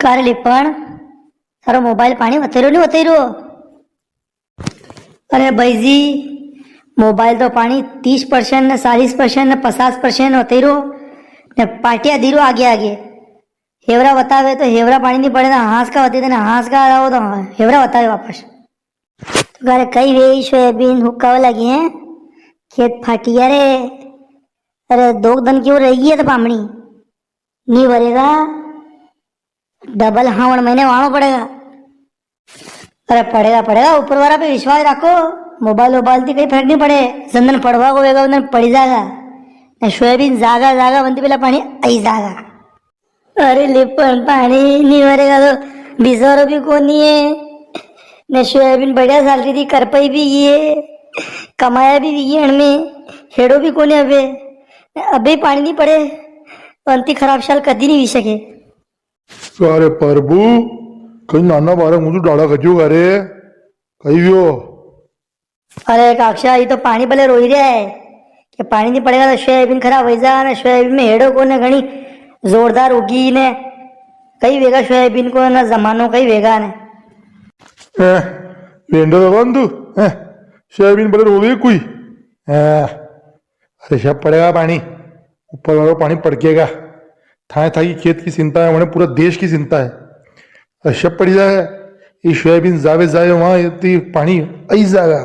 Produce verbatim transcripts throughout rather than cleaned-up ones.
का रे लिपण, थारो मोबाइल पाणी वतेरो नी वतेरो? अरे भाई जी, मोबाइल तो पाणी तीस परसेंट ने चालीस परसेंट ने पचास परसेंट वतेरो ने पाटिया दीरो आगे आगे। हेवरा वतावे तो हेवरा पाणी नी पड़े ना, हांस का वते देना, हांस का आओ तो हेवरा वतावे वापस। तो का रे कई वे सोयाबीन हुकावा लगी है, खेत फाटिया रे। अरे दो दन की वो रही है तो पामणी नी भरेगा, डबल हावण महीने वाणो पड़ेगा। अरे पड़ेगा, पड़ेगा, ऊपर वाला पे विश्वास राखो। मोबाइल वोबाइल थी कई फर्क नी पड़े, जंदन पड़वा को वेगा, उंदन पड़ी जागा। ने सोयाबीन जागा, जागा, वंती पेला पाणी आई जागा। अरे लिपण, पाणी नी भरेगा तो बिजवारो भी कोनी है, ने सोयाबीन बढ़िया चालती थी, करपाई भी ये, कमाया भी ये, अणमें हेड़ो भी कोनी अबे। अबे पाणी नी पड़े तो अंती खराब साल कदी नी वी सके। अरे प्रभु, कई नाना बारे मुझे डाला करियो करे, कई व्यो? अरे काक्षा, ये तो पाणी भले रोई रहा है कि पाणी नी पड़ेगा तो सोयाबीन खराब हो जा, ना सोयाबीन में हेड़ो को ने घणी जोरदार उगी ने, कई वेगा सोयाबीन को ना जमानो कई वेगा ने। ए, वेंडो तो कौन तू? ए, सोयाबीन भले रोवे कोई? ए, अरे सब पड़ेगा पाणी, ऊपर वालो पाणी पड़केगा। थाए थाकी खेत की चिंता है, मने पूरा देश की चिंता है। अरे सब पड़ी जाए, ये सोयाबीन जावे जावे वहां इतनी पाणी आई जाएगा।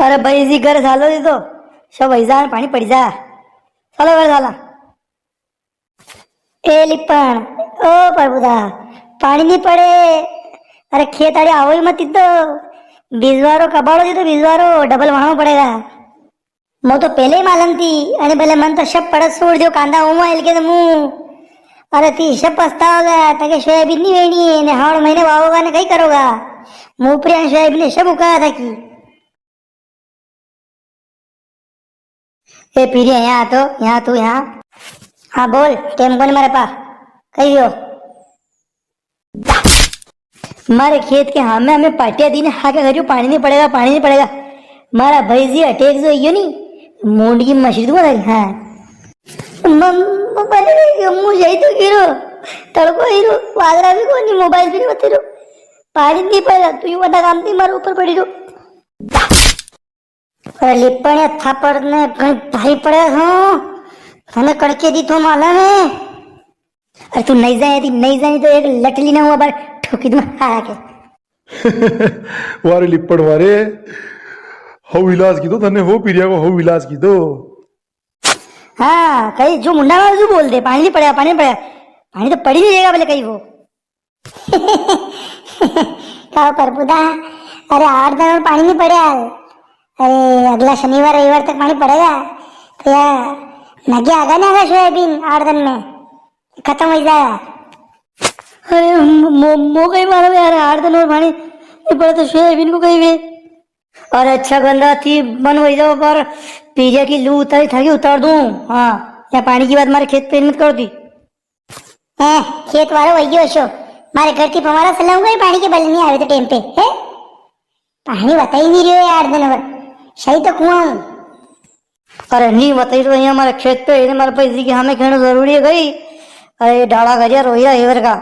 अरे भाई जी, घर सालो जी तो सब आई जा, पाणी पड़ी जा, सालो घर साला। ए लिपण, ओ प्रभुदा, पाणी नी पड़े। अरे खेत आड़े आवो ही मत इतो। बिजवारो कबाड़ो जी तो बिजवारो डबल वाणो पड़ेगा। मो तो पहले ही मालूम थी, अरे भले मन तो सब पड़त छोड़ दियो, कांदा हुआ हिलके तो मुंह। अरे ती सब पछताओगा, ताके सोयाबीन नी वेणी है, ने हावड़ महीने वावोगा ने कई करोगा? मुंह पर सोयाबीन ने सब उकाया था की। ए पीरिया, यहाँ तो, यहाँ तू, यहाँ। हाँ बोल, टेम कोनी मारे पा। कही हो? मारे खेत के हामे, हामे पाटिया दी ने हाके करियो, पाणी नी पड़ेगा, पाणी नी पड़ेगा। मारा भाई जी अटैक जो यो नी, मुंड की मछली दूंगा थारी, हाँ। म-, म-, मने नी, मु जाई तो हीरो, तड़को हीरो, वादरा भी कोनी, मोबाइल भी नी बतेरो। पाणी नी पड़ेगा, तू यू बता काम थी मारे ऊपर पड़ी रो। अरे लिपण या थापड़ ने कहीं भारी पड़े हो, थाने कड़के दी तो माला में। अरे तू नहीं जाए, यदि नहीं जाए तो एक लटली ना हुआ बार ठोकी दूं हारा के। वारे लिपण वारे, हव इलाज की दो, थने हो पीरिया को हव इलाज की दो। हाँ, कहीं जो मुंडा वाला जो बोल दे, पाणी नी पड़ेगा, पाणी नी पड़ेगा। पाणी तो पड़ी नी रहेगा बोले कहीं वो। का प्रभुदा, अरे आठ दन और पाणी नी पड़े हाल। अरे अगला शनिवार रविवार तक पाणी पड़ेगा, तो यार नगे आगा नी आगा सोयाबीन आठ दन में खत्म हो जाएगा। अरे मो-, मो-, मो कई मालूम यार, आठ दन और पाणी नी पड़े तो सोयाबीन को कई वे। अरे अच्छा गंदा थी मन हो जाओ, पर पीरिया की लू उतारी था कि उतार दूं। हाँ, या पाणी की बात मारे खेत पे मत कर दी। हैं, खेत वारो वही हो शो। मारे घर थी फवारा चलाऊंगा, ये पाणी के बल नी आवे तो टेम पे, हैं? पाणी बताई नी रियो यार, दिन भर सही तो कुआं हूँ। अरे नी बताई तो यहाँ मारे खेत पे, इने मारे पैसे की हमें खेणो जरूरी है गई। अरे डाला गरिया रोहिया हेवर का।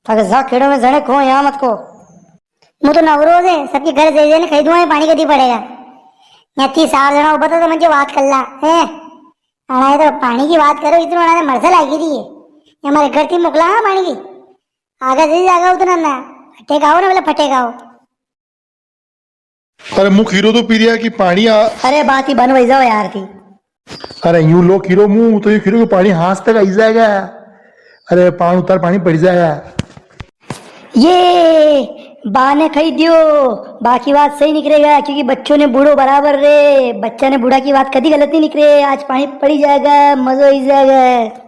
ताके जा खेड़ो में जने को यहाँ मत को। मु तो नवरो है, सबके घर जाई जाई ने कही दूंगा, पाणी कदी पड़ेगा। यहाँ तीस चार जना उबा था तो मुझे बात कर ला, हैं? अणा ये तो पाणी की बात करो, इतनो अणा ने मरसा लागी रही है। ये हमारे घर थी मोकला हाँ पाणी की। आगे जी जागा उतना ना। फटे गाओ ना बोले फटे गाओ। अरे मुख हीरो तो पीरिया की पाणी आ। अरे बात ही बन वही जाओ यार थी। अरे यूं लो खीरो मुंह तो यू खीरो को पाणी हाथ तक आई जाएगा। अरे पाण उतार पाणी पड़ी जाएगा। ये बा ने कही दियो, बा की बात सही निकलेगा, क्योंकि बच्चों ने बूढ़ो बराबर रे, बच्चा ने बूढ़ा की बात कदी गलत नी निकले। आज पाणी पड़ी जाएगा, मजो आई जाएगा।